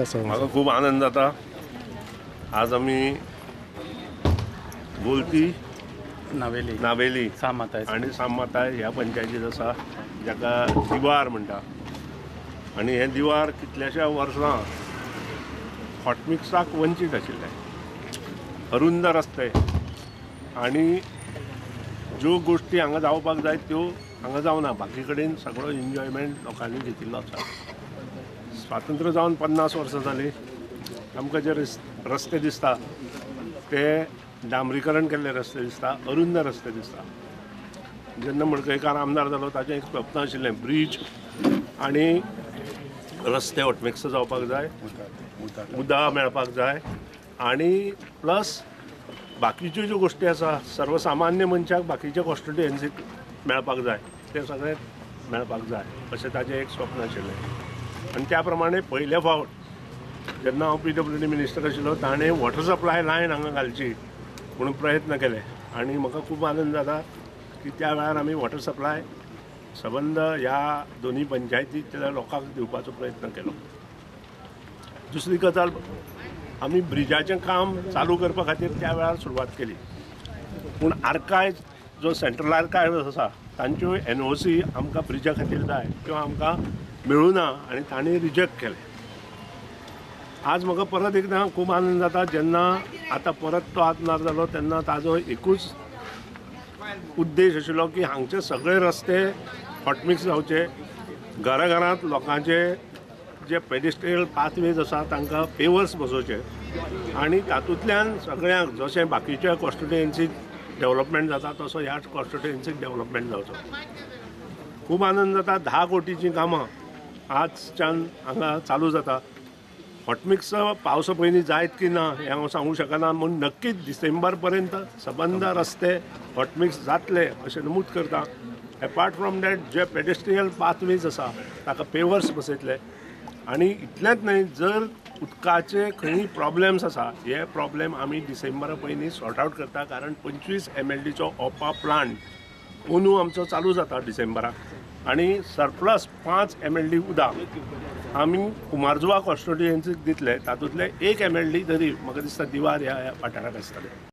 म्हाका खूब आनंद जाता. आज आमी गोलती नावेली नावेली सामाताय आनी सामाताय ह्या पंचायतीत आसा, जाका दिवार म्हणटा. आनी हें दिवार कितल्याश्या वर्सां हॉटमिक्साक वंचीत आशिल्लें. अरुंद रस्ते आनी ज्यो गोश्टी हांगा जावपाक जाय त्यो हांगा जावना. बाकी कडेन सगळो एन्जॉयमेंट लोकांनी घेतिल्लो आसा. स्वातंत्र्य जावन 50 वर्सां जालीं. आमकां जे रस्ते दिसता ते डांबरीकरण केल्ले रस्ते दिसता, अरुंद रस्ते दिसता. जेन्ना मडकयकार आमदार जालो ताचें एक स्वप्न आशिल्लें, ब्रीज आनी रस्ते हॉटमिक्स जावपाक जाय, उदक मेळपाक जाय आनी प्लस बाकीच्यो ज्यो गोश्टी आसा सर्वसामान्य मनशाक बाकीचे कॉन्स्टिट्युएन्सीक मेळपाक जाय, तें सगळें मेळपाक जाय अशें ताचें एक स्वप्न आशिल्लें. आनी त्या प्रमाणे पयले फावट जेन्ना हांव PWD minister आशिल्लो ताणें वॉटर सप्लाय लायन हांगा घालची म्हणून प्रयत्न केले आनी म्हाका खूब आनंद जाता की त्या वेळार आमी वॉटर सप्लाय सबंद ह्या दोनूय पंचायतींतल्या लोकांक दिवपाचो प्रयत्न केलो. दुसरी गजाल, आमी ब्रिजाचें काम चालू करपा खातीर त्या वेळार सुरवात केली, पूण आर्कायव जो सेंट्रल आर्कायव आसा तांच्यो NOC आमकां ब्रिजा खातीर जाय त्यो आमकां मेळूना आनी तांणी रिजेक्ट केलें. आज म्हाका परत एकदां खूब आनंद जाता, जेन्ना आतां परत तो आमदार जालो तेन्ना ताजो एकूच उद्देश आशिल्लो की हांगचे सगळे रस्ते हॉटमिक्स जावचे, घराघरांत लोकांचे जे पेडिस्ट्रियल पाथवेज आसा तांकां पेवर्स बसोवचे आनी तातूंतल्यान सगळ्यांक जशें बाकीच्या कॉन्स्टिट्युएन्सीक डेव्हलपमेंट जाता तसो ह्या कॉन्स्टिट्युएन्सीक डेव्हलपमेंट जावचो. खूब आनंद जाता. 10 कोटीचीं कामां आजच्यान हांगा चालू जाता. हॉटमिक्स पावसा पयलीं जायत की ना हें हांव सांगूंक शकना, म्हूण नक्कीच डिसेंबर पर्यंत सबंद रस्ते हॉटमिक्स जातले अशें नमूद करता. एपार्ट फ्रॉम that जे पेडेस्ट्रियल पाथवेज आसा ताका पेवर्स बसयतले. आनी इतलेंच न्हय, जर उदकाचे खंय प्रॉब्लेम्स आसा हे प्रॉब्लेम आमी डिसेंबरा पयलीं सॉर्ट आवट करता, कारण 25 MLDचो ओपा प्लांट अंदू आमचो चालू जाता डिसेंबराक आनी सरप्लस 5 MLD उदक आमी कुमारजुवा कॉन्स्टिट्युएन्सीक दितले. तातूंतले 1 MLD तरी म्हाका दिसता दिवार ह्या वाठाराक आसतले.